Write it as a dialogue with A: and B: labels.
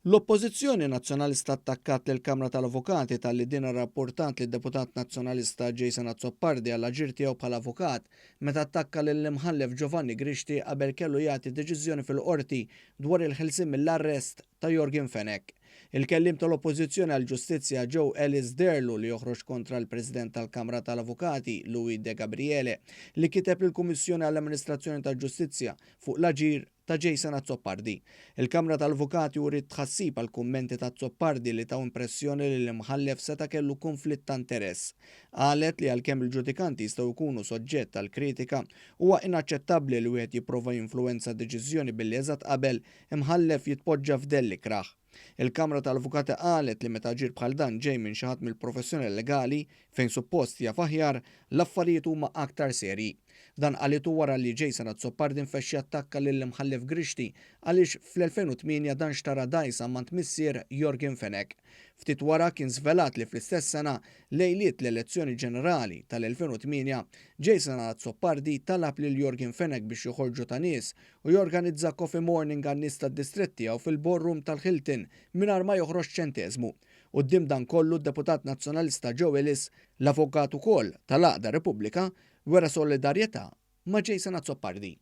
A: L-Oppożizzjoni Nazzjonalista attakkat lill-Kamra tal-Avukati talli din irrappurtat lid-Deputat Nazzjonalista Jason Azzopardi għall-aġir tiegħu bħala avukat meta attakka lill-Imħallef Giovanni Grixti qabel kellu jagħti deċiżjoni fil-Qorti dwar il-ħelsien mill-arrest ta' Yorgen Fenech. Il-kelliem tal-Oppożizzjoni għall-Ġustizzja Joe Ellis deherlu li joħroġ kontra l-President tal-Kamra tal-Avukati Louis Degabriele li kiteb lill-Kummissjoni għall-Amministrazzjoni tal-Ġustizzja fuq l-aġir ta' Jason Azzopardi. Il-Kamra tal-Avukati uriet tħassib għall-kummenti ta' Azzopardi li taw impressjoni li l-Imħallef seta' kellu kunflitt ta' interess. Qalet li għalkemm il-ġudikanti jistgħu jkunu soġġett għal kritika, huwa inaċċettabbli li wieħed jipprova jinfluwenza deċiżjoni billi eżatt qabel Imħallef jitpoġġa f'dell ikrah. Il-Kamra tal-Avukati qalet li meta aġir bħal dan ġej minn xi ħadd mill-professjoni legali, fejn suppost jaf aħjar, l-affarijiet huma aktar serji. Dan qalitu wara li Jason Azzopardi nfexx jattakka lill-Imħallef Grixti għaliex fl-2008 dan xtara dgħajsa m'għand missier Yorgen Fenech. Ftit wara kien żvelat li fl-istess sena, lejliet l-elezzjoni ġenerali tal-2008, Jason Azzopardi talab lil Yorgen Fenech biex joħorġu ta' nies u jorganizza coffee morning għan-nies tad-distrett tiegħu fil-ballroom tal-Hilton mingħajr ma joħroġ ċenteżmu. Quddiem dan kollu d-Deputat Nazzjonalista Joe Ellis, l-avukat ukoll tal-għaqda Repubblika, wera solidarjetà ma' Jason Azzopardi.